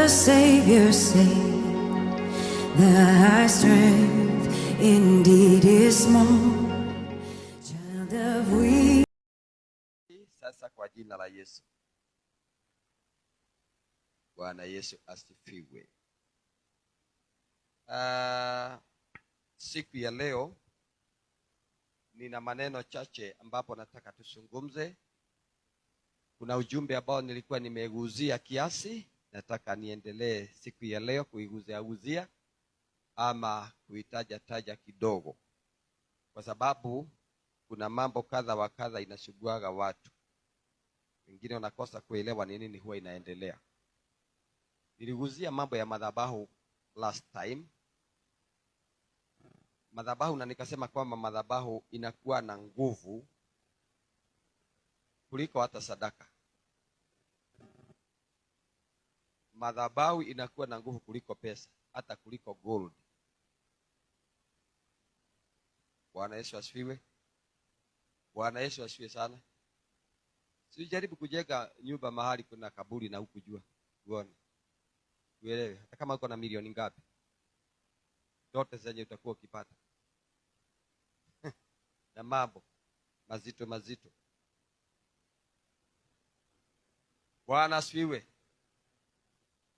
The Savior say, thy strength indeed is small. Child of weak. Sasa kwa jina la Yesu. Bwana Yesu asifiwe. Siku ya leo nina maneno chache ambapo nataka tuzungumze. Kuna ujumbe ambao nilikuwa nimeguzia kiasi, nataka niendelee siku ya leo kuiguzia guzia ama kuitaja taja kidogo, kwa sababu kuna mambo kadha wa kadha inasuguaga watu wengine wanakosa kuelewa ni nini huwa inaendelea. Niliguzia mambo ya madhabahu last time, madhabahu, na nikasema kwamba madhabahu inakuwa na nguvu kuliko hata sadaka. Madhabahu inakuwa na nguvu kuliko pesa, hata kuliko gold. Bwana Yesu asifiwe. Bwana Yesu asifiwe sana. Sijaribu kujenga nyumba mahali kuna kaburi na hukujua. Uone. Uelewe, hata kama uko na milioni ngapi, zote zenye utakuwa ukipata na mambo mazito mazito. Bwana asifiwe.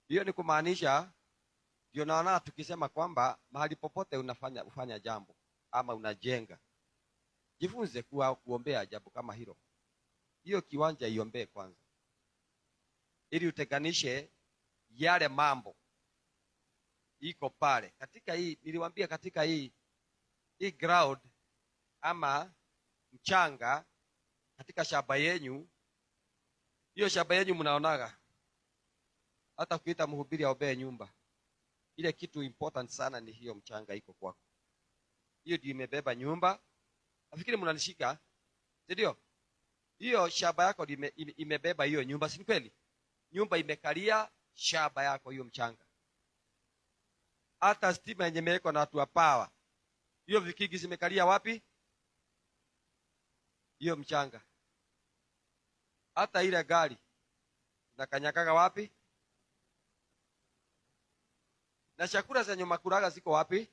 Hiyo ni kumaanisha, ndio naona tukisema kwamba mahali popote unafanya ufanya jambo ama unajenga, jifunze kuwa kuombea jambo kama hilo. Hiyo kiwanja iombee kwanza, ili utenganishe yale mambo iko pale katika hii. Niliwaambia katika hii ground ama mchanga katika shamba yenyu, hiyo shamba yenyu mnaonaga hata kuita mhubiri aombee nyumba, ile kitu important sana ni hiyo mchanga iko kwako. Hiyo ndio imebeba nyumba. Nafikiri mnanishika, si ndio? Hiyo shamba yako imebeba hiyo nyumba, si kweli? Nyumba imekalia shamba yako, hiyo mchanga. Hata stima yenye imewekwa na watu wa power, hiyo vikingi zimekalia wapi? Hiyo mchanga. Hata ile gari inakanyakaga wapi? Na chakula zenye makulaga ziko wapi?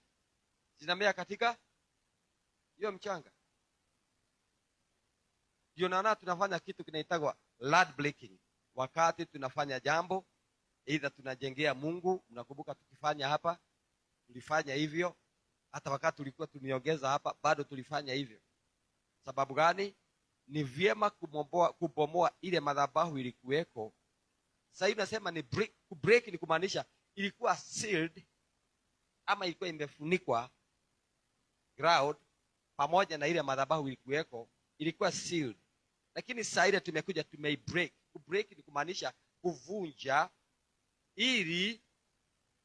Zinamea katika hiyo mchanga. Ndio naona tunafanya kitu kinaitwa land breaking. Wakati tunafanya jambo, either tunajengea Mungu, mnakumbuka tukifanya hapa, tulifanya hivyo. Hata wakati tulikuwa tumeongeza hapa, bado tulifanya hivyo. Sababu gani? Ni vyema kubomoa ile madhabahu ilikuweko. Sasa hivi nasema ni break, kubreak ni kumaanisha ilikuwa sealed ama ilikuwa imefunikwa ground pamoja na ile madhabahu ilikuweko, ilikuwa sealed. Lakini sasa ile tumekuja tumeibreak. Kubreak ni kumaanisha kuvunja ili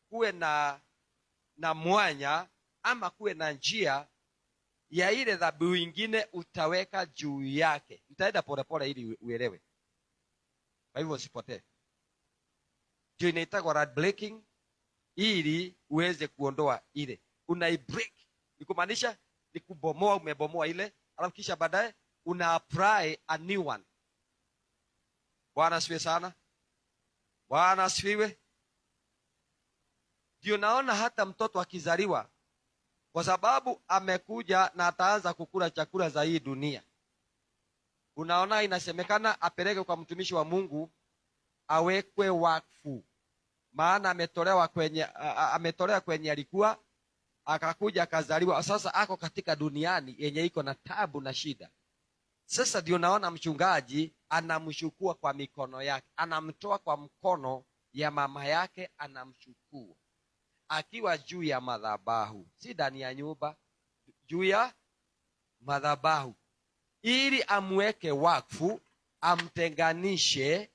kuwe na mwanya ama kuwe na njia ya ile dhabihu ingine utaweka juu yake. Nitaenda polepole ili uelewe. Kwa hivyo usipotee. Ndio inaitwa land breaking, ili uweze kuondoa ile. Unaibreak. Ni kumaanisha ni kubomoa, umebomoa ile, alafu kisha baadaye una apply a new one. Bwana asifiwe sana. Bwana asifiwe. Ndio naona hata mtoto akizaliwa, kwa sababu amekuja na ataanza kukula chakula za hii dunia, unaona inasemekana apeleke kwa mtumishi wa Mungu awekwe wakfu, maana ametolewa kwenye alikuwa, akakuja akazaliwa, sasa ako katika duniani yenye iko na tabu na shida. Sasa ndio naona mchungaji anamchukua kwa mikono yake, anamtoa kwa mkono ya mama yake, anamchukua akiwa juu ya madhabahu, si ndani ya nyumba, juu ya madhabahu, ili amweke wakfu, amtenganishe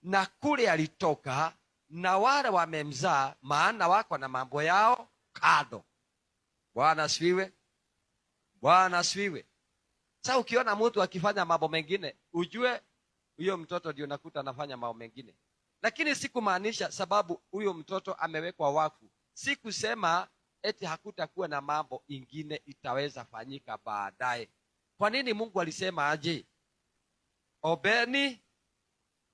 na kule alitoka na wale wamemzaa, maana wako na mambo yao kado. Bwana asifiwe. Bwana asifiwe. Sasa ukiona mtu akifanya mambo mengine, ujue huyo mtoto ndio nakuta anafanya mambo mengine. Lakini si kumaanisha sababu huyo mtoto amewekwa wakfu, si kusema eti hakutakuwa na mambo ingine itaweza fanyika baadaye. Kwa nini Mungu alisema aje? Ombeni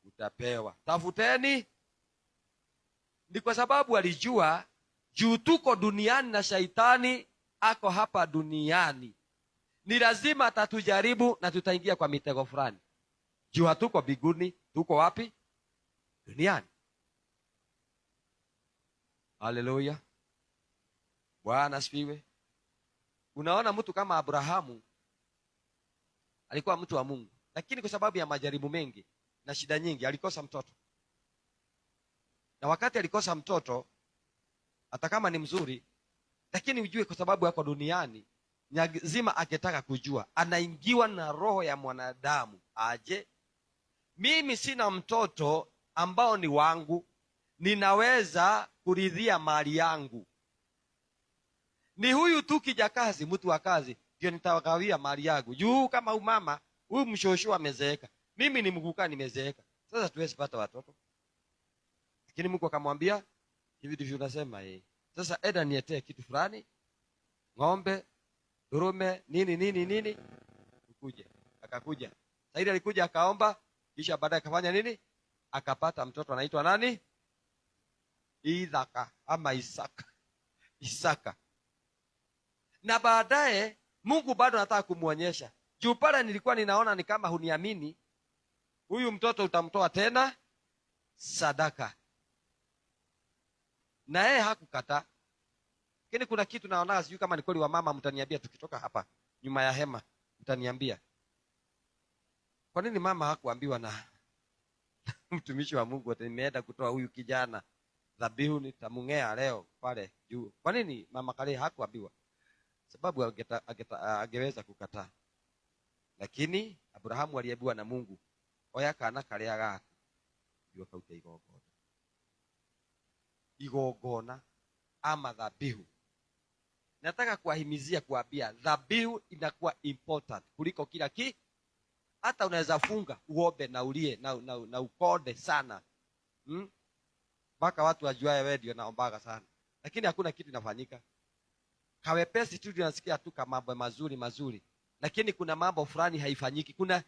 utapewa, tafuteni. Ni kwa sababu alijua juu tuko duniani na shaitani ako hapa duniani, ni lazima atatujaribu na tutaingia kwa mitego fulani. Juu hatuko mbinguni, tuko wapi? Duniani. Haleluya, Bwana asifiwe. Unaona, mtu kama Abrahamu alikuwa mtu wa Mungu, lakini kwa sababu ya majaribu mengi na shida nyingi alikosa mtoto. Na wakati alikosa mtoto, hata kama ni mzuri, lakini ujue kwa sababu yako duniani, lazima akitaka kujua, anaingiwa na roho ya mwanadamu. Aje, mimi sina mtoto ambao ni wangu, ninaweza kuridhia mali yangu. Ni huyu tu kijakazi, mtu wa kazi, ndio nitawagawia mali yangu. Juu kama huyu mama, huyu mshosho amezeeka, mimi ni mguka nimezeeka, sasa tuwezi pata watoto. Lakini Mungu akamwambia, hivi ndivyo unasema eh. Sasa enda nietee kitu fulani, ng'ombe, durume, nini nini nini, ukuje. Akakuja. Saidi alikuja akaomba, kisha baadaye akafanya nini? Akapata mtoto anaitwa nani? Isaka ama Isaka. Isaka. Na baadaye Mungu bado anataka kumuonyesha. Juu pale nilikuwa ninaona ni kama huniamini, huyu mtoto utamtoa tena sadaka. Na yeye hakukataa. Lakini kuna kitu naona, sijui kama ni kweli, wa mama mtaniambia tukitoka hapa nyuma ya hema, mtaniambia. Kwa nini mama hakuambiwa na mtumishi wa Mungu ati nimeenda kutoa huyu kijana dhabihu nitamung'ea leo pale juu? Kwa nini mama Kale hakuambiwa? Sababu angeweza kukataa. Lakini Abrahamu aliambiwa na Mungu, oya kana karia gaku ndio kaute igongona. Igongona ama dhabihu. Nataka kuwahimizia kuambia dhabihu inakuwa important kuliko kila ki. Hata unaweza funga uombe na ulie na ukode sana. Mpaka watu wajuae wewe ndio naombaga sana. Lakini hakuna kitu inafanyika. Kawepesi tu tunasikia tu kama mambo mazuri mazuri. Lakini kuna mambo fulani haifanyiki. Kuna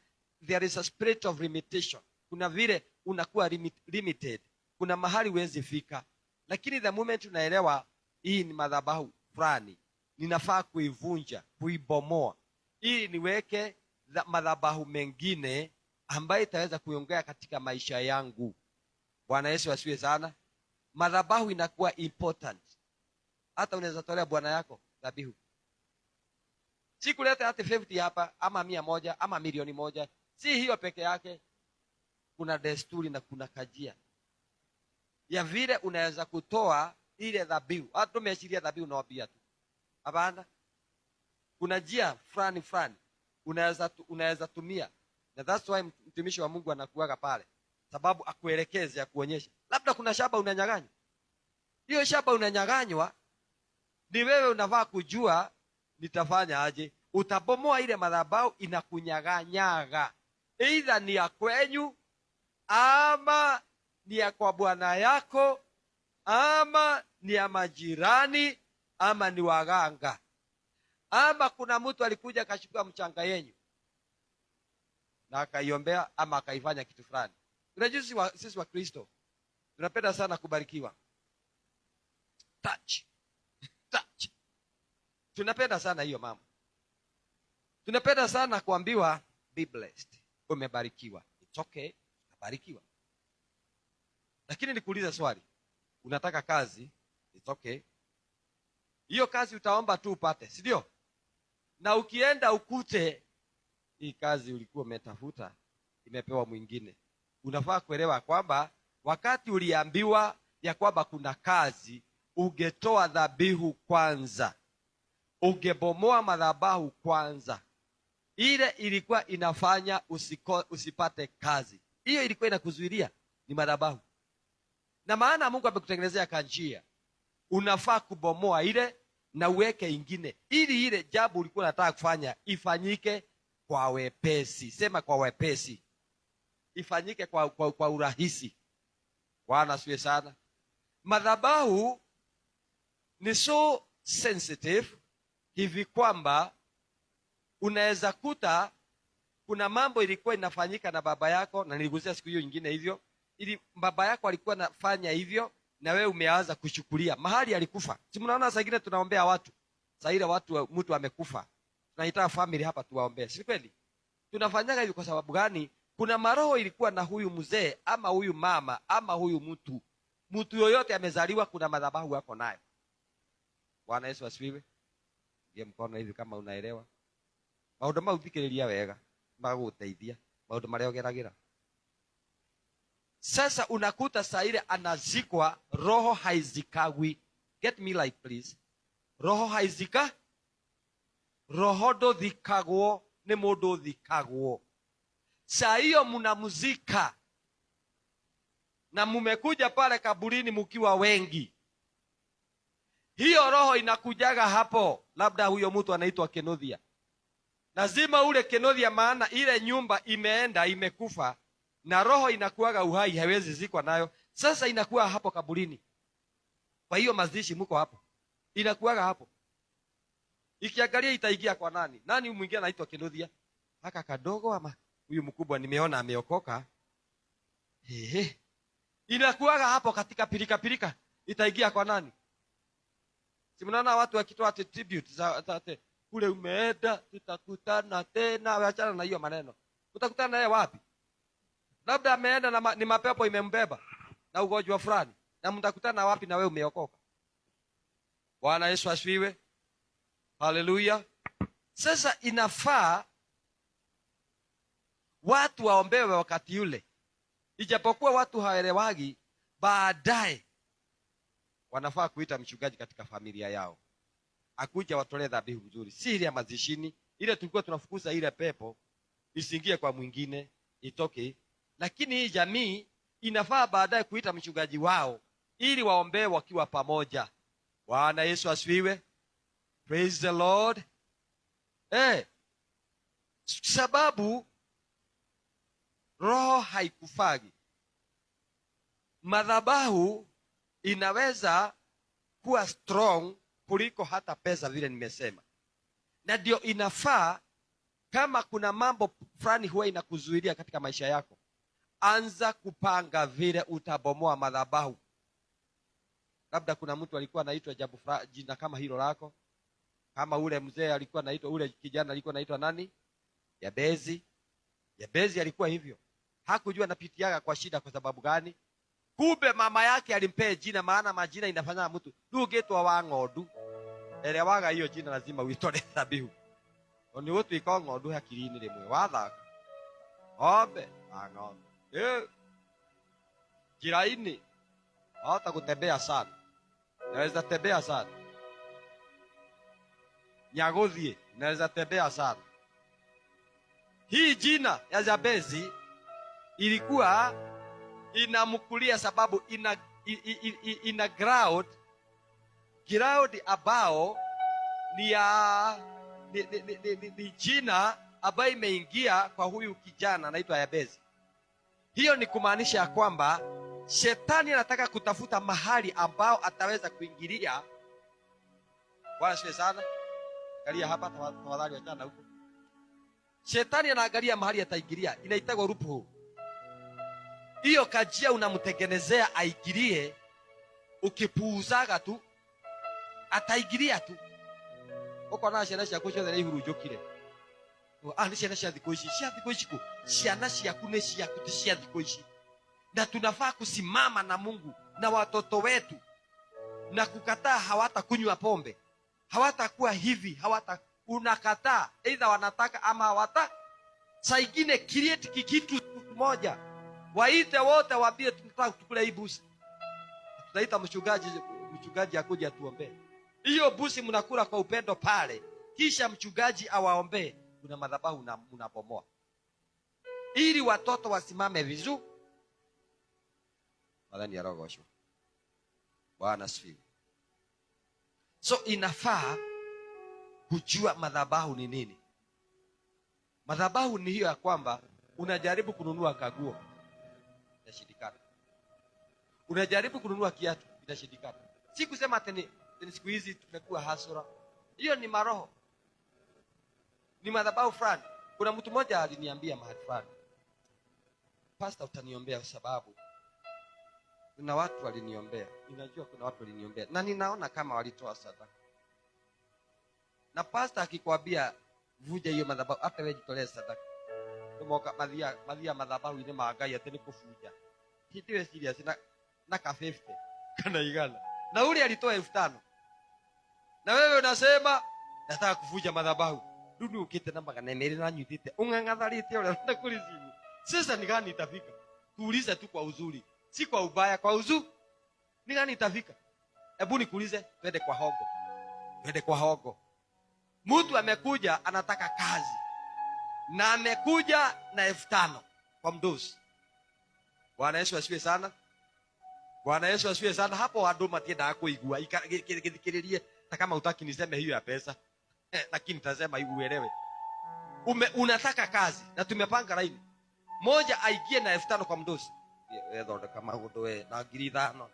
there is a spirit of limitation. Kuna vile unakuwa limited. Kuna mahali huwezi fika. Lakini the moment unaelewa hii ni madhabahu fulani, ninafaa kuivunja, kuibomoa ili niweke madhabahu mengine ambayo itaweza kuongea katika maisha yangu. Bwana Yesu asifiwe sana. Madhabahu inakuwa important. Hata unaweza tolea bwana yako dhabihu. Si kuleta hata 50 hapa ama 100 ama 1,000,000. Si hiyo peke yake. Kuna desturi na kuna kajia ya vile unaweza kutoa ile dhabihu. Hata tumeashiria dhabihu nawaambia tu. Hapana. Kuna njia fulani fulani unaweza tumia. Na that's why mtumishi wa Mungu anakuaga pale. Sababu akuelekeze, akuonyeshe. Labda kuna shamba unanyang'anywa. Hiyo shamba unanyang'anywa, ni wewe unafaa kujua nitafanya aje. Utabomoa ile madhabahu inakunyang'anyaga. Either ni ya kwenyu ama ni ya kwa bwana yako ama ni ya majirani ama ni waganga. Ama kuna mtu alikuja akachukua mchanga yenyu na akaiombea ama akaifanya kitu fulani. Unajua sisi wa Kristo tunapenda sana kubarikiwa. Touch. Touch. Tunapenda sana hiyo mambo. Tunapenda sana kuambiwa be blessed. Umebarikiwa. It's okay, unabarikiwa. Lakini nikuulize swali. Unataka kazi? It's okay. Hiyo kazi utaomba tu upate, si ndio? Na ukienda ukute hii kazi ulikuwa umetafuta imepewa mwingine. Unafaa kuelewa kwamba wakati uliambiwa ya kwamba kuna kazi, ungetoa dhabihu kwanza. Ungebomoa madhabahu kwanza. Ile ilikuwa inafanya usipate kazi. Hiyo ilikuwa inakuzuilia ni madhabahu. Na maana Mungu amekutengenezea kanjia. Unafaa kubomoa ile na uweke ingine ili ile jambo ulikuwa unataka kufanya ifanyike kwa wepesi. Sema kwa wepesi. Ifanyike kwa urahisi. Bwana asifiwe sana. Madhabahu ni so sensitive hivi kwamba unaweza kuta kuna mambo ilikuwa inafanyika na baba yako, na niligusia siku hiyo nyingine hivyo, ili baba yako alikuwa anafanya hivyo, Na wewe umeanza kuchukulia mahali alikufa. Si mnaona saa ingine tunaombea watu, saa ile watu mtu amekufa, tunaita family hapa tuwaombee, si kweli? Tunafanyaga hivi kwa sababu gani? Kuna maroho ilikuwa na huyu mzee ama huyu mama ama huyu mtu, mtu yoyote amezaliwa, kuna madhabahu yako nayo. Bwana Yesu asifiwe. Ngie mkono hivi kama unaelewa maundu mau, thikiriria wega, magũgũteithia maundu marĩa ũgeragĩra. Sasa unakuta saa ile anazikwa, roho haizikagwi. Get me like, please. Roho haizika, roho ndũthikagwo, nĩ mũndũ ũthikagwo. Saa hiyo mnamzika na mumekuja pale kaburini mkiwa wengi, hiyo roho inakujaga hapo. Labda huyo mtu anaitwa Kenothia, lazima ule Kenothia, maana ile nyumba imeenda imekufa, na roho inakuwaga uhai, haiwezi zikwa nayo. Sasa inakuwa hapo kaburini. Kwa hiyo mazishi mko hapo, inakuwaga hapo. Ikiangalia itaingia kwa nani? Nani mwingine anaitwa Kenothia? Haka kadogo ama huyu mkubwa nimeona ameokoka. Ehe. Inakuwaga hapo katika pilika pilika, itaingia kwa nani? Si mnaona watu wakitoa tribute za kule umeenda, tutakutana tena. Achana na hiyo maneno. Utakutana naye wapi? Labda ameenda na ni mapepo imembeba na ugonjwa fulani, na mtakutana wapi na wewe umeokoka? Bwana Yesu asifiwe. Haleluya. Sasa inafaa watu waombewe wakati yule, ijapokuwa watu hawaelewagi, baadaye wanafaa kuita mchungaji katika familia yao akuja watolee dhabihu nzuri, si ile ya mazishini. Ile tulikuwa tunafukuza ile pepo isiingie kwa mwingine itoke, lakini hii jamii inafaa baadaye kuita mchungaji wao ili waombee wakiwa pamoja. Bwana Yesu asifiwe. Praise the Lord. Sababu roho haikufagi. Madhabahu inaweza kuwa strong kuliko hata pesa vile nimesema, na ndio inafaa kama kuna mambo fulani huwa inakuzuilia katika maisha yako, anza kupanga vile utabomoa madhabahu. Labda kuna mtu alikuwa anaitwa jambo jina kama hilo lako, kama ule mzee alikuwa anaitwa, ule kijana alikuwa anaitwa nani? Yabezi. Yabezi alikuwa hivyo, hakujua anapitiaga kwa shida kwa sababu gani. Kumbe mama yake alimpea jina, maana majina inafanya mtu ndũngĩtwa wa ng'ondu. Elewaga hiyo jina lazima uitore dhabihu. Ni gũtuĩka ng'ondu hakiri-inĩ rĩmwe wathaka ng'ombe wa ng'ombe njĩra-inĩ wahota gũtembea sana, naweza tembea sana nyagũthiĩ, naweza tembea sana. Hii jina ya Jabezi ilikuwa inamkulia sababu ina ground ambao ni ya ni jina ambayo imeingia kwa huyu kijana anaitwa Yabezi. Hiyo ni kumaanisha ya kwamba shetani anataka kutafuta mahali ambao ataweza kuingilia. Bwana asifiwe sana. Angalia hapa tafadhali, achana huko. Shetani anaangalia mahali ataingilia, inaitagwa loophole. Hiyo kajia unamtengenezea aingilie, ukipuuzaga tu ataingilia tu. Ukona ciana ciaku ciothe nĩ ihurunjũkire. Ah, nĩ ciana cia thikũ ici, cia thikũ ici kũ? Ciana ciaku nĩ ciaku, ti cia thikũ ici. Na tunafaa kusimama na Mungu na watoto wetu na kukataa, hawatakunywa pombe, hawatakuwa hivi, hawata unakataa, either wanataka ama hawata. Saa ingine create kikitu moja, waite wote, waambie tunataka tukule hii busi. Tutaita mchungaji, mchungaji akuje atuombee. Hiyo busi mnakula kwa upendo pale, kisha mchungaji awaombee. Kuna madhabahu mnabomoa ili watoto wasimame vizuri. Nadhani arogoshwa. Bwana asifiwe. So inafaa kujua madhabahu ni nini. Madhabahu ni hiyo ya kwamba unajaribu kununua kaguo, inashindikana. Unajaribu kununua kiatu, inashindikana. Si kusema ati ni siku hizi tumekuwa hasura. Hiyo ni maroho, ni madhabahu fulani. Kuna mtu mmoja aliniambia mahali fulani, Pastor, utaniombea kwa sababu Kuna watu waliniombea, ninajua kuna watu waliniombea na ninaona kama walitoa sadaka. Na pastor akikwambia vuja hiyo madhabahu, hata wewe jitolee sadaka. Tumoka mathia mathia madhabahu-inĩ ma Ngai atĩ nĩ kũbunja. Titiwe serious na ka 50 kana igana. Na ule alitoa 5,000. Na wewe unasema nataka kuvuja madhabahu. Rĩu ukite na 200 na nyitite ung'ang'atharĩte ũrĩa ũrenda kũricibu. Sasa ni gani itafika? Tuulize tu kwa uzuri, si kwa ubaya, kwa uzuri. Ni gani itafika? Hebu nikuulize, twende kwa hongo. Twende kwa hongo. Mtu amekuja anataka kazi na amekuja na 5,000 kwa mdosi. Bwana Yesu asifiwe sana. Bwana Yesu asifiwe sana. Hapo andũ matiendaga kũigua githikĩrĩrie, ta kama utaki niseme hiyo ya pesa lakini nitasema hivi uelewe. Unataka kazi na tumepanga laini. Moja aingie na 5,000 kwa mdosi. We thondeka maũndũ we na 5,000.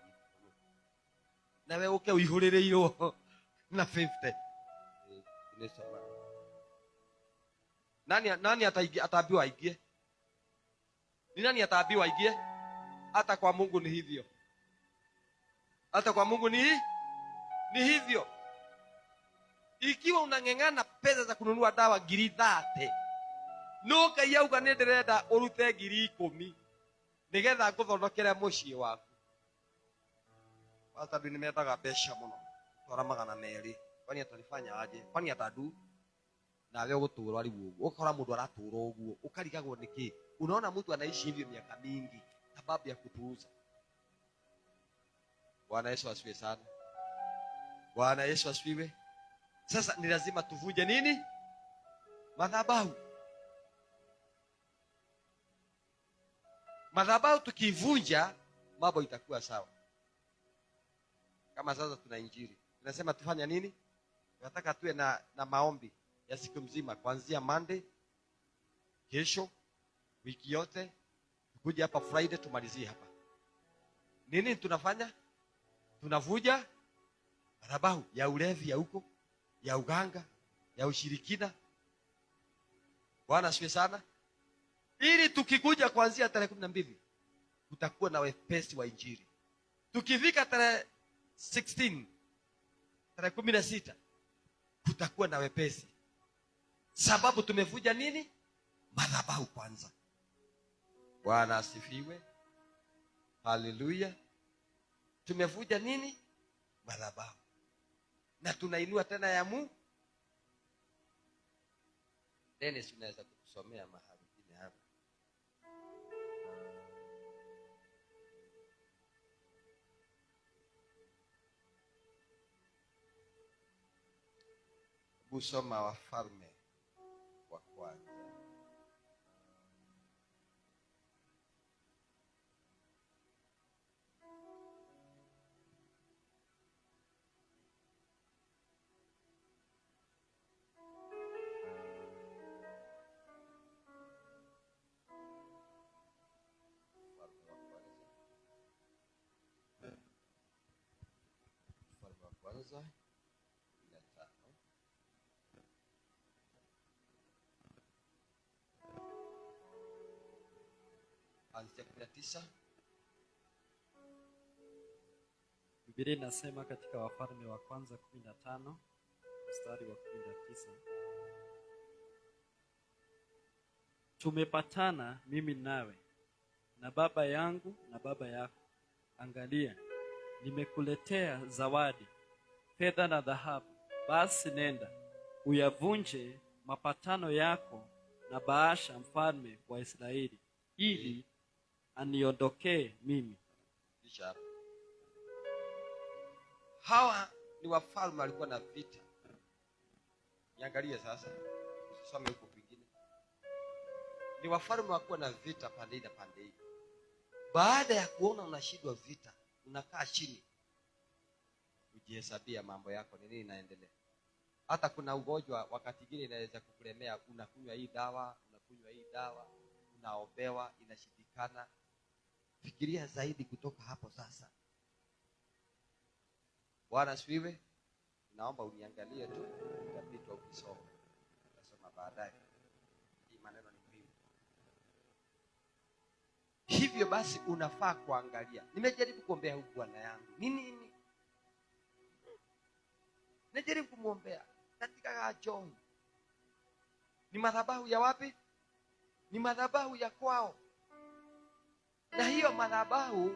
Na we uke uihũrĩrĩirwo na 50. Nisema. Nani ataingia, ataambiwa aingie? Ni nani ataambiwa aingie? Hata kwa Mungu ni hivyo. Hata kwa Mungu ni hivyo. Ikiwa unang'eng'ana pesa za kununua dawa 30,000, no Ngai auga nĩ ndĩrenda ũrute 10,000 nĩgetha ngũthondekere mũciĩ waku. Pastor nĩ mendaga mbeca mũno, twara 200. Kwani atalifanya aje? Kwani atadu? Nawe ũgũtũra rĩu ũguo. Ũkora mũndũ aratũra ũguo, ũkarigagwo nĩkĩ? Unaona mtu anaishi hivyo miaka mingi sababu ya kupuuza. Bwana Yesu asifiwe sana. Bwana Yesu asifiwe. Sasa ni lazima tuvunje nini? Madhabahu. Madhabahu tukivunja, mambo itakuwa sawa. Kama sasa tuna injili. Tunasema tufanye nini? Tunataka tuwe na maombi ya siku mzima kuanzia Monday, kesho, wiki yote, tukuje hapa Friday tumalizie hapa. Nini tunafanya? Tunavuja madhabahu ya ulevi ya huko, ya uganga, ya ushirikina. Bwana asifiwe sana. Ili tukikuja kuanzia tarehe 12 kutakuwa na wepesi wa injili. Tukifika tarehe 16, tarehe 16 kutakuwa na wepesi. Sababu tumevuja nini? Madhabahu kwanza. Bwana asifiwe. Haleluya. Tumevuja nini? Madhabahu. Na tunainua tena ya Mungu. Dennis, unaweza kutusomea mahali pengine hapa? Busoma Wafalme wa Kwanza. Wafalme wa Kwanza 15. Anzia 19. Biblia inasema katika Wafalme wa Kwanza 15 mstari wa 19, tumepatana mimi nawe na baba yangu na baba yako. Angalia, nimekuletea zawadi, fedha na dhahabu. Basi nenda uyavunje mapatano yako na Baasha mfalme wa Israeli, ili aniondokee mimi. Kisha hawa ni wafalme walikuwa na vita. Niangalie sasa, usisome huko kwingine. Ni wafalme walikuwa na vita pande hii na pande hii. Baada ya kuona unashindwa vita, unakaa chini kujihesabia mambo yako, ni nini inaendelea. Hata kuna ugonjwa wakati mwingine inaweza kukulemea, unakunywa hii dawa, unakunywa hii dawa, unaombewa, inashindikana. Fikiria zaidi kutoka hapo sasa. Bwana asifiwe. Naomba uniangalie tu, utapitwa ukisoma. Utasoma baadaye. Hii maneno ni muhimu. Hivyo Hivyo basi unafaa kuangalia. Nimejaribu kuombea huyu bwana yangu. Ni nini? Najaribu kumwombea katika joy. Ni madhabahu ya wapi? Ni madhabahu ya kwao. Na hiyo madhabahu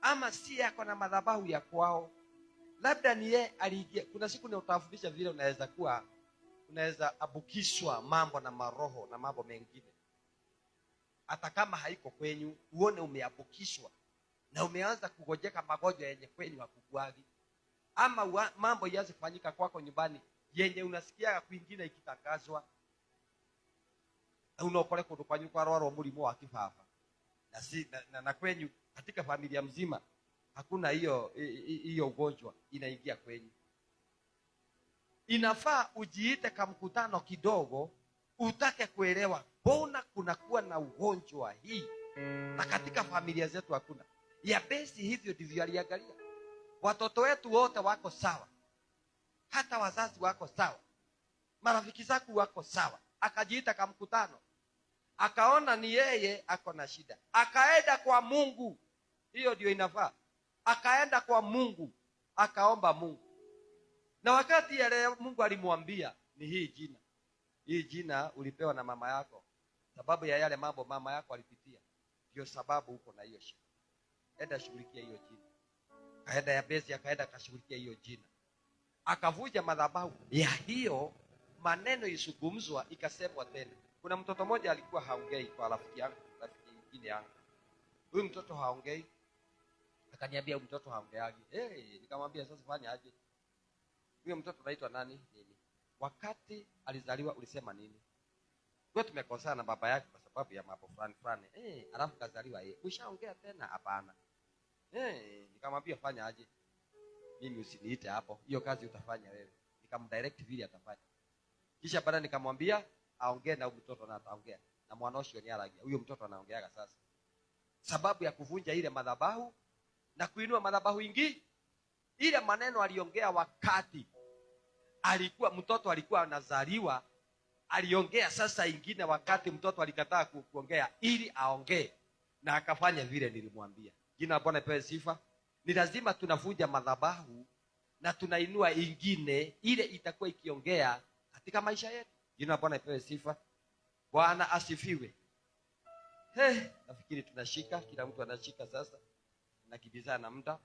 ama si yako na madhabahu ya kwao, labda ni yeye aliingia. Kuna siku nitawafundisha vile unaweza abukishwa mambo na maroho na mambo mengine, hata kama haiko kwenyu, uone umeabukishwa na umeanza kugojeka magonjwa yenye kwenyu hakukuagi, ama mambo ianze kufanyika kwako nyumbani yenye unasikia kwingine ikitangazwa, na unokore kundu kwanyu kwarwarwo murimu wa kibaba na, si, na kwenyu katika familia mzima hakuna hiyo hiyo ugonjwa inaingia kwenyu. Inafaa ujiite kamkutano kidogo, utake kuelewa mbona kunakuwa na ugonjwa hii na katika familia zetu hakuna. Yabesi hivyo ndivyo aliangalia. Watoto wetu wote wako sawa, hata wazazi wako sawa, marafiki zako wako sawa. Akajiita kamkutano, akaona ni yeye ako na shida, akaenda kwa Mungu. Hiyo ndio inafaa. Akaenda kwa Mungu, akaomba Mungu, na wakati yale Mungu alimwambia ni hii jina, hii jina ulipewa na mama yako, sababu ya yale mambo mama yako alipitia, ndio sababu uko na hiyo shida. Enda shughulikia hiyo jina. Akaenda Yabesi, akaenda akashughulikia hiyo jina, akavuja madhabahu ya hiyo maneno isugumzwa, ikasemwa tena. Kuna mtoto mmoja alikuwa haongei kwa rafiki yangu, rafiki nyingine yangu. Huyu mtoto haongei. Akaniambia huyu mtoto haongeagi. Hey, nikamwambia sasa fanya aje? Huyo mtoto anaitwa nani? Nini? Wakati alizaliwa ulisema nini? Kwa tumekosana na baba yake kwa sababu ya mambo fulani fulani. Eh, alafu kazaliwa yeye. Ushaongea tena? Hapana. Eh, nikamwambia fanya aje? Mimi usiniite hapo. Hiyo kazi utafanya wewe. Nikamdirect vile atafanya. Kisha baadaye nikamwambia aongee na mtoto na ataongea. Na mwana ni aragia. Huyo mtoto anaongeaga sasa. Sababu ya kuvunja ile madhabahu na kuinua madhabahu ingi, ile maneno aliongea wakati alikuwa mtoto alikuwa anazaliwa, aliongea sasa ingine wakati mtoto alikataa kuongea ili aongee, na akafanya vile nilimwambia. Jina la Bwana ipewe sifa. Ni lazima tunavunja madhabahu na tunainua ingine ile itakuwa ikiongea katika maisha yetu. Jina la Bwana ipewe sifa. Bwana asifiwe. Nafikiri tunashika, kila mtu anashika sasa. Nakimbizana na muda.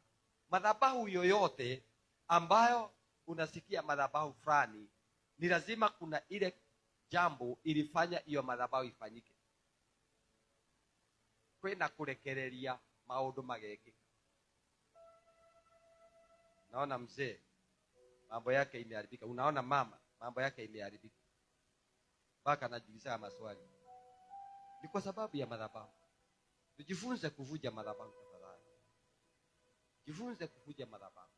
Madhabahu yoyote ambayo unasikia madhabahu fulani, ni lazima kuna ile jambo ilifanya hiyo madhabahu ifanyike. Kwina kurekereria maundu magekika. Naona mzee mambo yake imeharibika. Unaona mama mambo yake imeharibika. Mpaka anajiuliza maswali. Ni kwa sababu ya madhabahu. Tujifunze kuvuja madhabahu tafadhali. Jifunze kuvuja madhabahu.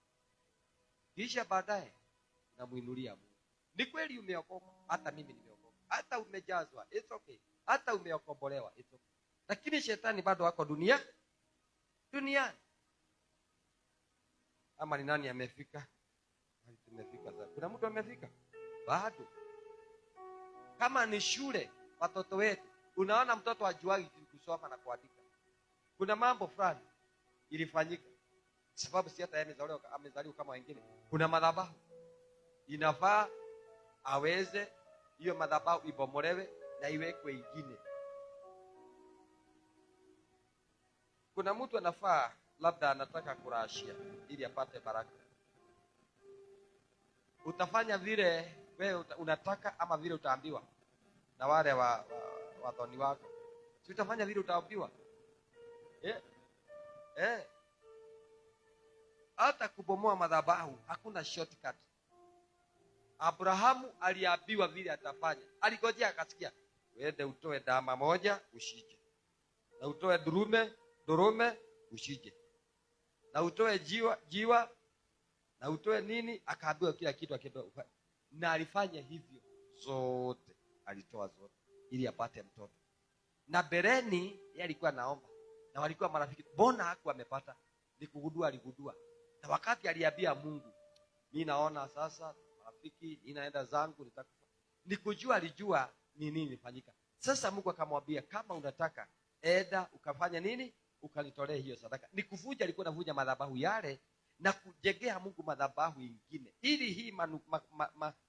Kisha baadaye unamuinulia Mungu. Ni kweli umeokoka, hata mimi nimeokoka. Hata umejazwa, it's okay. Hata umeokombolewa, it's okay. Lakini shetani bado wako duniani. Ama ni nani amefika? Tumefika sasa. Kuna mtu amefika? Bado. Kama ni shule, watoto wetu, unaona mtoto hajuagi kusoma na kuandika. Kuna mambo fulani ilifanyika. Sababu si hata yeye amezaliwa kama wengine. Kuna madhabahu. Inafaa aweze hiyo madhabahu ibomolewe na iwekwe ingine. Kuna mtu anafaa labda anataka kurashia ili apate baraka. Utafanya vile wewe unataka ama vile utaambiwa na wale wathoni wako. Si utafanya vile utaambiwa? Hata kubomoa madhabahu hakuna shortcut. Abrahamu aliambiwa vile atafanya. Aligojea akasikia, uende utoe dama moja ushije, na utoe durume ushije, na utoe jiwa, na utoe nini. Akaambiwa kila kitu akiambiwa, na alifanya hivyo zote, alitoa zote ili apate mtoto. Na bereni yeye alikuwa anaomba na walikuwa marafiki. Mbona hakuwa amepata? Ni kugundua, aligundua. Na wakati aliambia Mungu, mimi naona sasa marafiki, ninaenda zangu nitakufa. Ni kujua alijua ni nini ilifanyika. Sasa Mungu akamwambia, kama unataka Eda ukafanya nini? Ukanitolee hiyo sadaka. Ni kuvuja, alikuwa anavuja madhabahu yale na kujengea Mungu madhabahu ingine, ili hii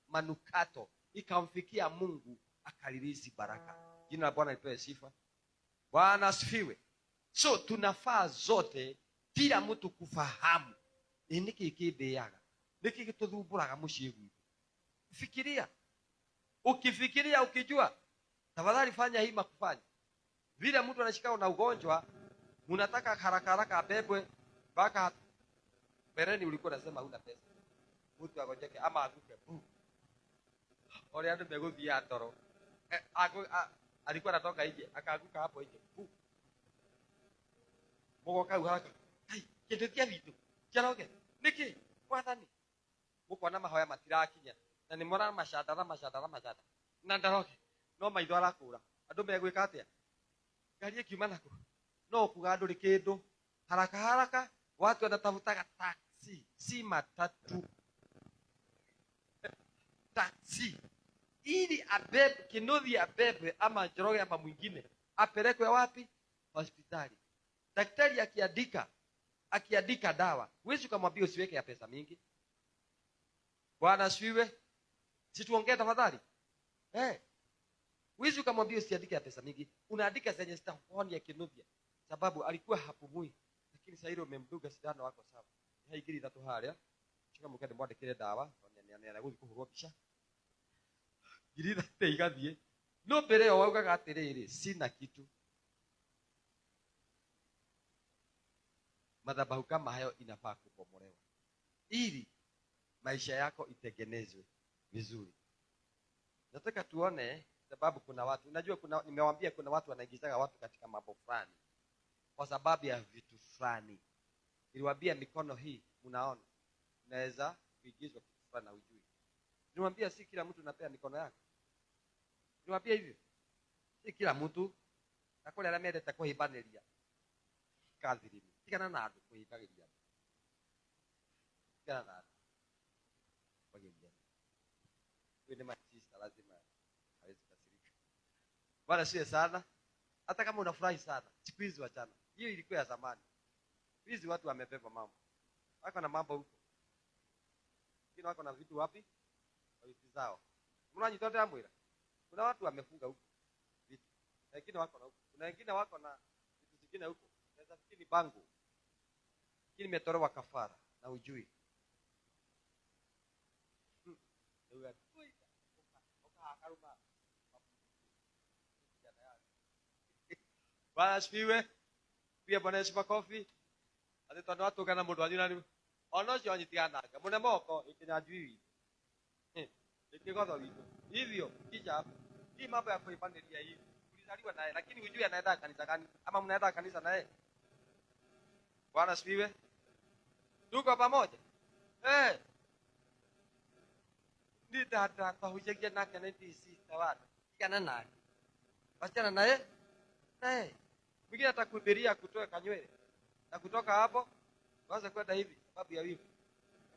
manukato ikamfikia Mungu akalilizi baraka. Jina la Bwana lipewe sifa. Bwana asifiwe. So tunafaa zote kila mtu kufahamu ni niki kindiaga, niki gituthumburaga mucii gwitu. Fikiria, ukifikiria ukijua, tafadhali fanya hii makufanya. Vile mtu anashikana na ugonjwa, unataka haraka haraka abebwe mpaka mbeleni, ulikuwa unasema huna pesa, mtu agonjeke ama anguke bu ore andu meguthia toro, alikuwa anatoka nje akaanguka hapo nje bu, mugoka hau haraka, ai kindu kia bitu Njoroge niki mwathani, mukona mahoya matirakinya na ni mora macanda na macanda na macanda na Njoroge no maitho arakura, andu megwika atia? Ngari ikiuma naku no kuga nduri kindu haraka haraka, watu wanatafutaga taxi, si matatu, taxi ili abebe Kinuthi, abebe ama Njoroge ama mwingine apelekwe wapi? Hospitali. Daktari akiandika dawa, huwezi ukamwambia usiweke ya pesa mingi. Bwana asifiwe. Si tuongee tafadhali? Huwezi ukamwambia usiandike ya pesa mingi. Unaandika zenye zitaponya Kinuthia, sababu alikuwa hapumui, lakini sasa ile umemduga sindano wako sawa. Haigiri tatu haria. Chika mukende mwandikire dawa, ne guthi kuhurwo mbica. Ngiri ithatũ igathiĩ. No mbere ĩyo waugaga atĩrĩrĩ, sina kitu. Madhabahu kama hayo inafaa kubomolewa ili maisha yako itengenezwe vizuri. Nataka tuone, sababu kuna watu, unajua kuna, nimewaambia kuna watu wanaingizaga watu katika mambo fulani kwa sababu ya vitu fulani. Niliwaambia mikono hii, mnaona, unaweza kuingizwa kitu fulani na hujui. Niliwaambia si kila mtu unapea mikono yako. Niliwaambia hivyo. Si kila mtu. Na kule aramendete kuhimbanĩria. Kathirimi. Tigana na andũ kũhĩmbagĩria. Tigana na andũ. Kũhĩmbagĩria. Huyu ni my sister, lazima hawezi kasirika. Bwana siwe sana. Hata kama unafurahi sana, siku hizi wachana. Hiyo ilikuwa ya zamani. Hizi watu wamebeba mambo. Wako na mambo huko. Wengine wako na vitu wapi? Kwa wiki zao. Mnajitotea mwira. Kuna watu wamefunga huko vitu. Na wengine wako na huko. Kuna wengine wako na vitu zingine huko. Naweza fikiri ni bango. Lakini imetolewa kafara na ujui. Bwana asifiwe. Pia Bwana Yesu makofi. Ati tondu atungana mundu wanyu na ona ucio anyitiganaga mune moko ikinyanjui witu ikigotho witu hivyo kisha hapo hii mambo ya kuipandilia hivi ulizaliwa naye, lakini hujui anaenda kanisa gani ama mnaenda kanisa naye. Bwana asifiwe. Tuko pamoja. Ni dada kwa hujagia nake na sister watu kana nake wasichana naye naye mwingine atakuhubiria kutoa kanywele na kutoka hapo waanze kwenda hivi sababu ya wivu.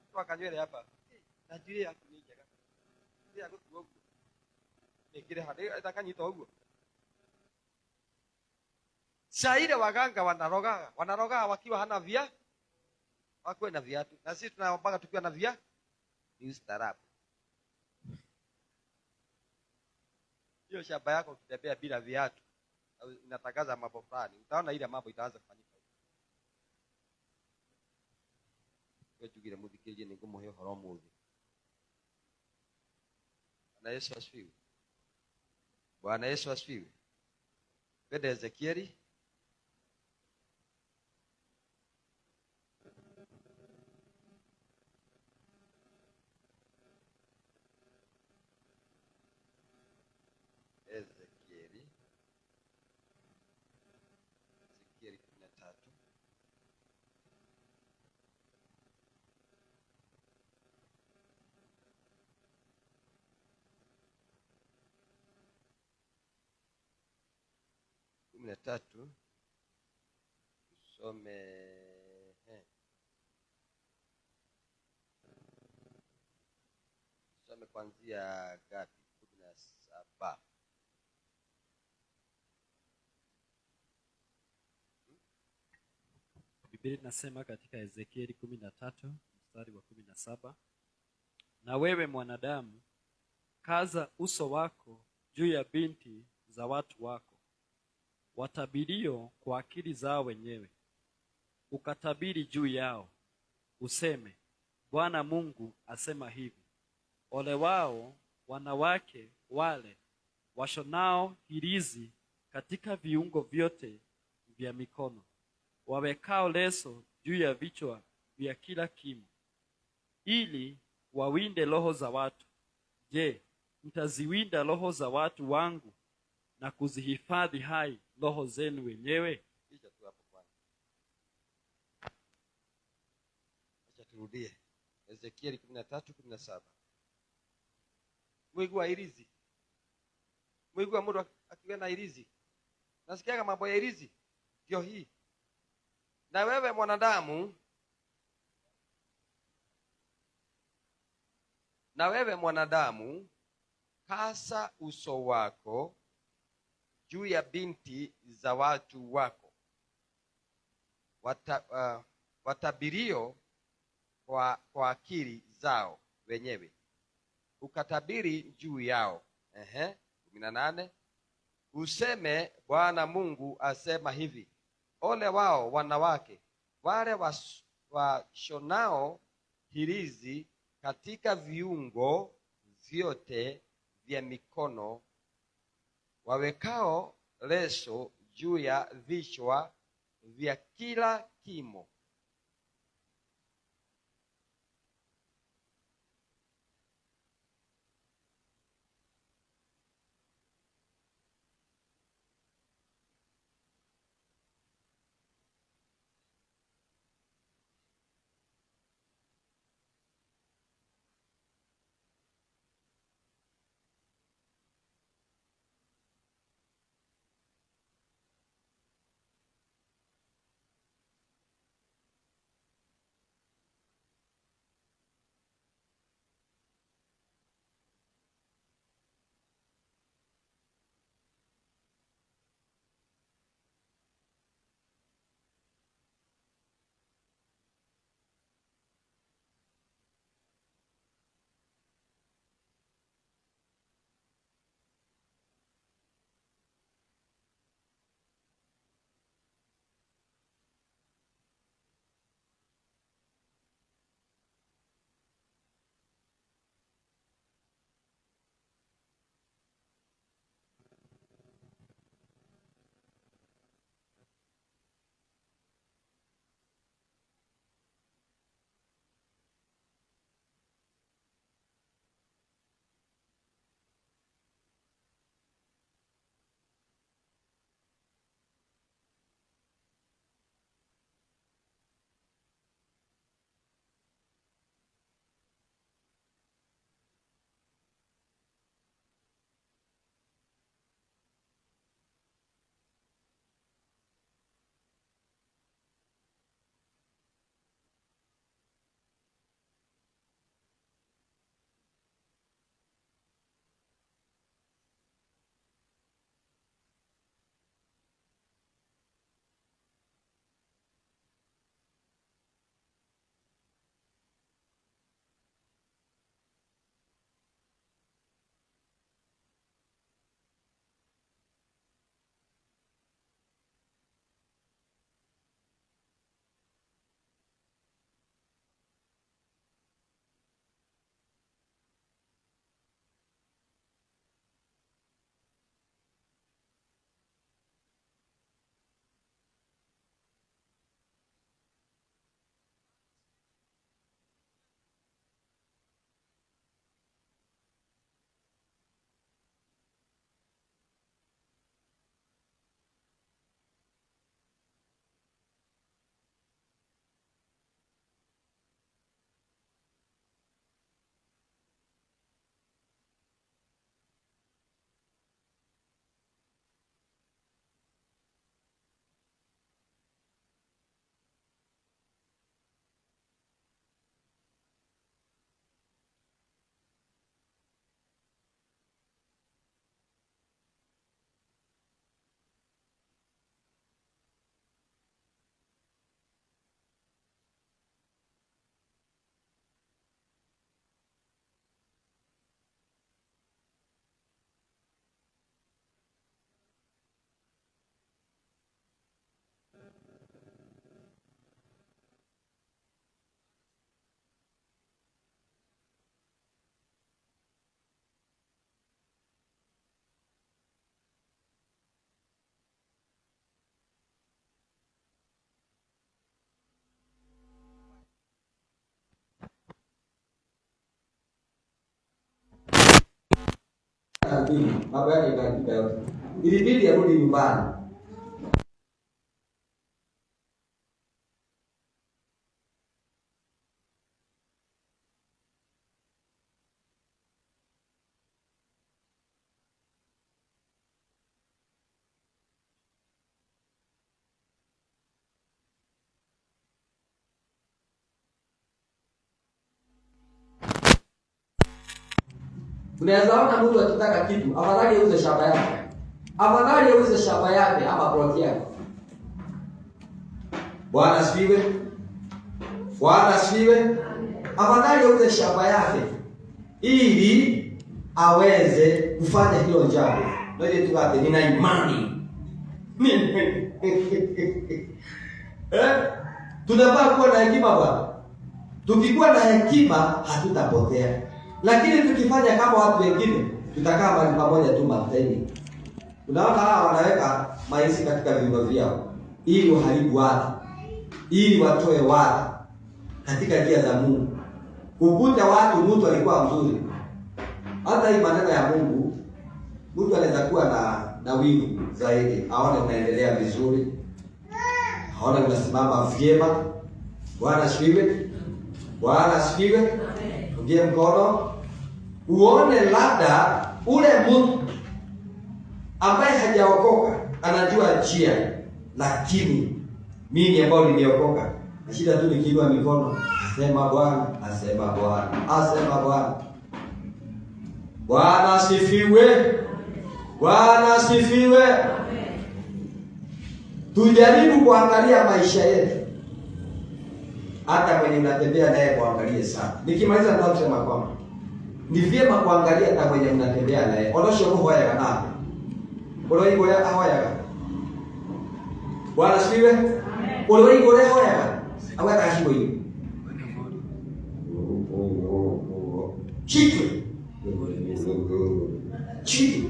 Kutoa kanywele hapa najua ya kunijega ya kutuo nikire hadi atakanyita huko. Saire waganga wanaroga wakiwa hana via, wakiwa na viatu, na sisi tunaombaga tukiwa na via ni ustaarabu. Hiyo shamba yako ukitembea bila viatu inatangaza mambo fulani, utaona ile mambo itaanza kufanyika. Njugire muthikiririe ni ngumuhe uhoro umuthi. Bwana Yesu asifiwe. Bwana Yesu asifiwe. Twende Ezekieli. Ezekieli. Ezekieli 13. 13 tusome tusome kuanzia ngapi? 17. Biblia inasema katika Ezekieli 13 mstari wa 17, na wewe mwanadamu, kaza uso wako juu ya binti za watu wako watabirio kwa akili zao wenyewe, ukatabiri juu yao, useme, Bwana Mungu asema hivi, ole wao wanawake wale washonao hirizi katika viungo vyote vya mikono, wawekao leso juu ya vichwa vya kila kimo, ili wawinde roho za watu. Je, mtaziwinda roho za watu wangu na kuzihifadhi hai roho zenu wenyewe? Kisha tu hapo kwanza. Acha turudie Ezekieli 13:17. Mwigua irizi. Mwigua mtu akiwa na irizi. Nasikiaga mambo ya irizi. Ndio hii. Na wewe mwanadamu, na wewe mwanadamu, kasa uso wako juu ya binti za watu wako watabirio kwa akili zao wenyewe, ukatabiri juu yao. 18, useme, Bwana Mungu asema hivi, ole wao wanawake wale washonao hirizi katika viungo vyote vya mikono, wawekao leso juu ya vichwa vya kila kimo. kunywa, mambo yake ikaharibika yote. Ilibidi arudi nyumbani. Unaweza ona mtu akitaka kitu, afadhali auze shamba yake. Afadhali auze shamba yake ama plot yake. Bwana asifiwe. Bwana asifiwe. Afadhali auze shamba yake ili aweze kufanya hilo jambo. Ndio tu nina imani. Tunafaa kuwa na hekima bwana. Tukikuwa na hekima hatutapotea. Lakini tukifanya kama watu wengine tutakaa mahali pamoja tu mateni. Unaona hawa wanaweka maisi katika viungo vyao ili waharibu watu, ili watoe watu katika njia za Mungu. Kukuta watu, mtu alikuwa mzuri. Hata hii maneno ya Mungu, mtu anaweza kuwa na wivu zaidi, aone unaendelea vizuri, aone unasimama vyema. Bwana asifiwe. Bwana asifiwe. Ungie mkono uone labda ule mtu ambaye hajaokoka anajua njia, lakini mimi ambao nimeokoka na shida tu nikiinua mikono, asema Bwana, asema Bwana, asema Bwana. Bwana asifiwe. Bwana asifiwe. Tujaribu kuangalia maisha yetu, hata mwenye mnatembea naye muangalie sana. Nikimaliza nataka kusema kwamba ni vyema kuangalia hata mwenye mnatembea naye. Onosho kuhoyaga nake. Uroigwa ahoyaga. Bwana asifiwe. Uroigwa ahoyaga. Aweka shigo hiyo. Chitu. Chitu.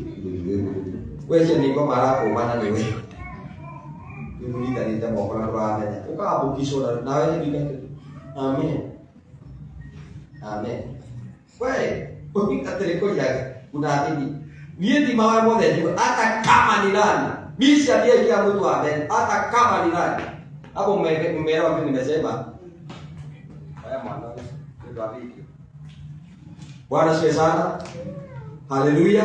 Wewe ni ngoma lako maana ni wewe. Nimulitanite moko na ndũramenya ũkambũkicwo nawe nĩ amen amen. We ũingatĩrĩ kũria unaamini niĩ ti mawe mothe ndio hata kama ni nani mimi siambie kila mtu amen hata kama ni nani hapo. Mmeelewa mimi nimesema haya mwana ndio video. Bwana asifiwe sana. Haleluya.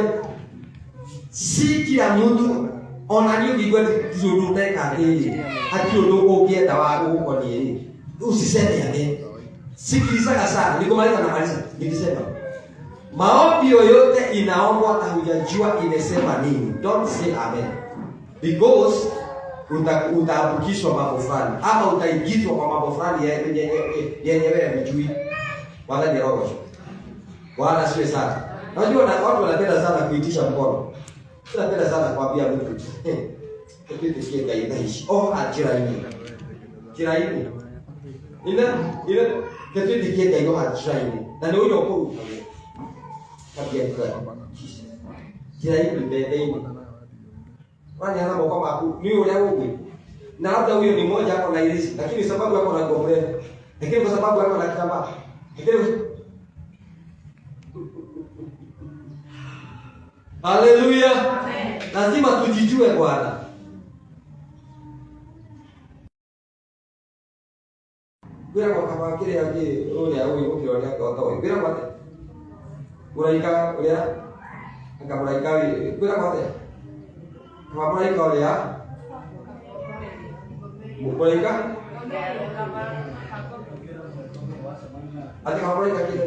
Si kila mtu ona niĩ ũngĩigua ti ũndũ ũteka rĩrĩ hatirĩ ũndũ ũngĩenda wa gũgũkoniĩ rĩ usiseme amen. Sikilizaga sana, nikumaliza namaliza nikisema maombi yoyote inaombwa na hujajua imesema nini, don't say amen, because utaambukizwa mambo fulani ama utaingizwa kwa mambo fulani yenye wewe hujui. Wala ni roho. Bwana asifiwe sana. Unajua watu wanapenda sana kuitisha mkono. Tunapenda sana kuambia mtu oh njira-inĩ njira-inĩ ine ine tetwĩtĩkie Ngai oha njĩra-inĩ na nĩ ũrĩa ũkũrutagwo kabia njĩra-inĩ mbembe-inĩ waniana moko maku ni ũrĩa ũgwĩ na labda huyo ni mmoja ako na irisi, lakini sababu ako na nguo lakini kwa sababu ako na kitambaa, lakini haleluya. Lazima tujijue Bwana. Gwĩragwo kaba kĩrĩa kĩ ũrĩa ũĩ gũkĩra ũrĩa ũtoĩ. Gwĩragwo atĩa? Mũraika ũrĩa anga mũraika gwĩragwo atĩa? Kaba mũraika ũrĩa mũraika atĩ kaba mũraika kĩrĩa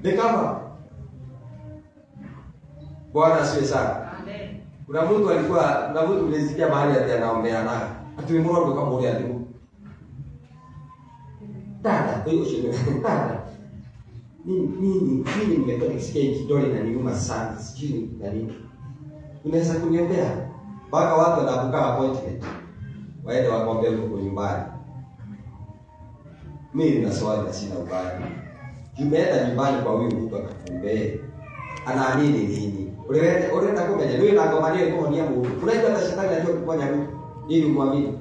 ni kama Bwana asifiwe sana. Kuna mtu alikuwa, kuna mtu ulisikia mahali ati anaombea naye. Ati mrogo kama ule ati. Dada, huyo shida. Dada. Mimi nimekuwa nikisikia kidole na niuma sana, sijui na nini. Unaweza kuniombea? Mpaka watu wanabuka appointment. Waende wakombee huko nyumbani. Mimi nina swali na sina ubaya. Jumeenda nyumbani kwa huyu mtu akakuombee. Anaamini nini? Urenda kumenya niwe na ngoma niyo ikuhonia mundu. Unajua hata shetani anajua kuponya mtu ili umwamini.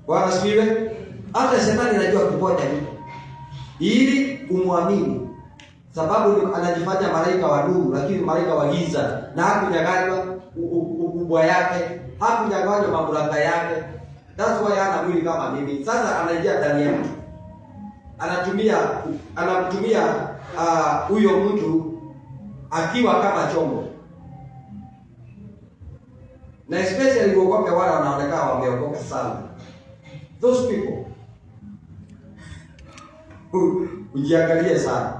Bwana asifiwe. Hata shetani anajua kuponya mtu ili umwamini, sababu anajifanya malaika wa nuru, lakini malaika wa giza, na hakunyang'anywa ukubwa yake, hakunyang'anywa mamlaka yake. That's why hana mwili kama mimi. Sasa anaingia ndani ya mtu, anamtumia huyo mtu akiwa kama chombo, na especially uokoke wale wanaonekana wameokoka sana, those people ujiangalie sana.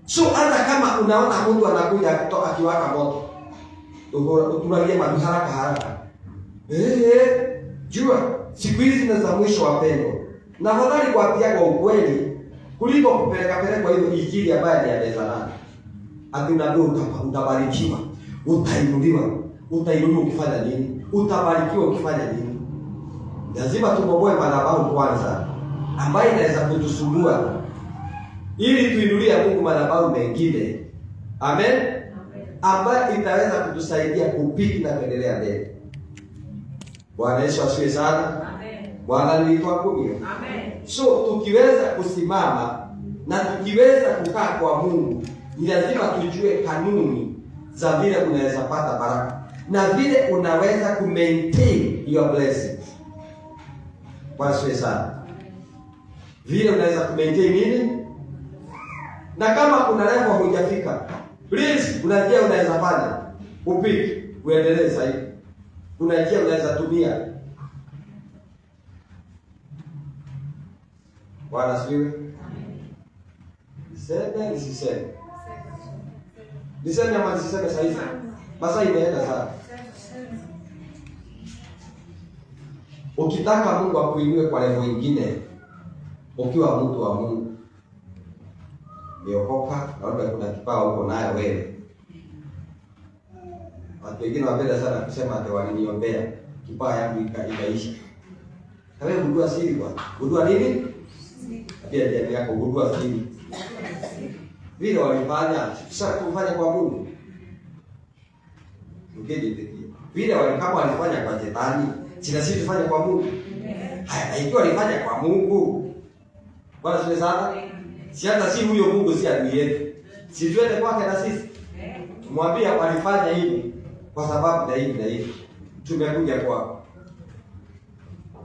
So hata kama unaona mtu anakuja kutoka akiwaka moto, utulalie madu haraka haraka. Jua siku hizi ni za mwisho wapendwa. Na afadhali kuambia kwa ukweli kuliko kupeleka peleka hiyo injili ambayo ni ya meza nane. Ati unaambiwa utabarikiwa, utainuliwa. Utainuliwa ukifanya nini? Utabarikiwa ukifanya nini? Lazima tubomoe madhabahu kwanza ambayo inaweza kutusumbua ili tuinulie Mungu madhabahu mengine. Amen. Ambayo itaweza kutusaidia kupiki na kuendelea mbele. Bwana Yesu asifiwe sana. Amen. Bwana nilikuwa kumi. Amen. So tukiweza kusimama na tukiweza kukaa kwa Mungu, ni lazima tujue kanuni za vile unaweza pata baraka na vile unaweza ku maintain your blessings. Bwana asifiwe sana. Vile unaweza ku maintain nini? Na kama kuna level hujafika, please, kuna njia unaweza fanya upiki uendelee zaidi. Kuna njia unaweza tumia. Bwana asifiwe. Niseme nisiseme? Niseme ama nisiseme saa hizi? Masaa imeenda sana. Ukitaka Mungu akuinue kwa level nyingine, ukiwa mtu wa Mungu, umeokoka, na labda kuna kipawa uko nayo wewe. Watu wengine wanapenda sana kusema ati waliniombea kipawa yangu ikaisha. Na wewe gundua siri bwana. Gundua nini? Pia jamii yako gundua siri. Vile walifanya, sasa kufanya kwa Mungu. Ukijitetea. Vile kama walifanya kwa shetani, sina sisi tufanye kwa Mungu. Haya, na ikiwa walifanya kwa Mungu, Bwana siwe sana. Si hata si huyo Mungu si adui yetu. Si tuende kwake na sisi. Tumwambie walifanya hivi kwa sababu na hivi na hivi. Tumekuja kwako.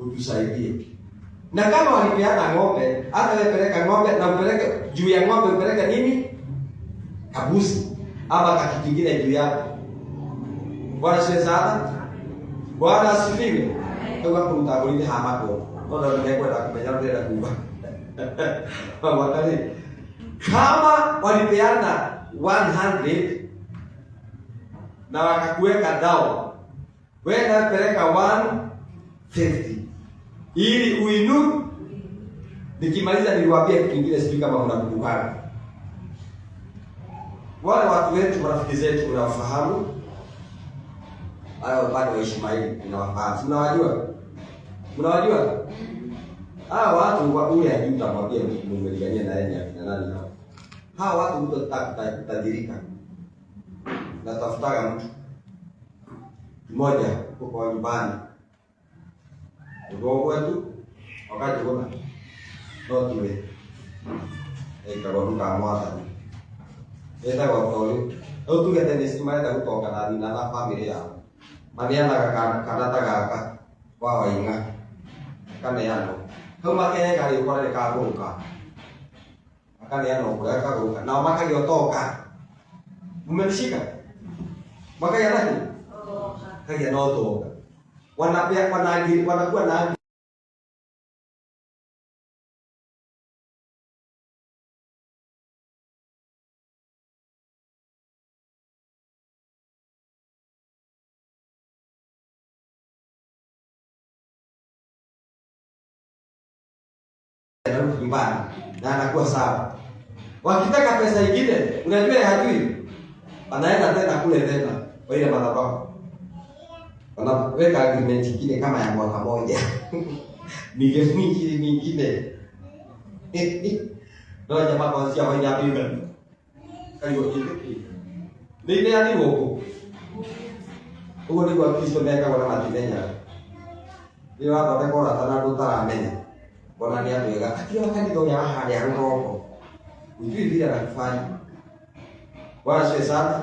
Utusaidie. Na kama walipeana ng'ombe, hata wewe peleka ng'ombe na upeleke juu ya ng'ombe upeleke nini? Kabusi ama kitu kingine juu yake. Bwana siwe sana. Bwana asifiwe. Kwa kumtangulia hama kwa. Ona ndio kumenya ndio kuba. Wakati kama walipeana 100 na wakakuweka down, wewe napeleka 150 ili uinu. Nikimaliza niliwaambia kitu kingine, sijui kama mnakumbuka. Wale watu wetu, marafiki zetu, mnawafahamu hao upande wa Ishmaeli, mnawafahamu, mnawajua, mnawajua hawa watu wa ule hajui, utamwambia mtu mmelingania na yeye akina nani hao. Hawa watu mtu anataka kutajirika. Natafutaga mtu mmoja huko kwa nyumbani. Ndio wetu wakati kuna no tiwe. Eka kwa mwathani. Eta kwa tori. Au tuge tene si marenda gutonga na thina na family yao. Maneanaga kana ta gaka wa wainga. Kaneanwo. Hau makeheka rĩ, ũkore nĩ kagũrũka. Makaneanwo kũrĩa kagũrũka. Nao makagĩa ũtonga. Mmenishika? Makagĩa na kĩ? Kagĩa na ũtonga. Wanapea, wanaagiri, wanakuwa na nyumbani na anakuwa sawa. Wakitaka pesa nyingine, unajua ya hajui, anaenda tena kule tena kwa ile madhabahu. Wanaweka agreement nyingine kama ya mwaka moja. Milioni nyingine nyingine. Ndio jamaa kuanzia wa inapiga. Karibu hivi. Ni ile ya huko. Huko ni kwa Kristo meka wana matimenya. Ni watu watakuwa wanataka kutaramenya. Bwana ni andũ ega. Kila kanitha ũrĩa wa harĩa rũgongo. Ujui vile anakufanya. Bwana asifiwe sana.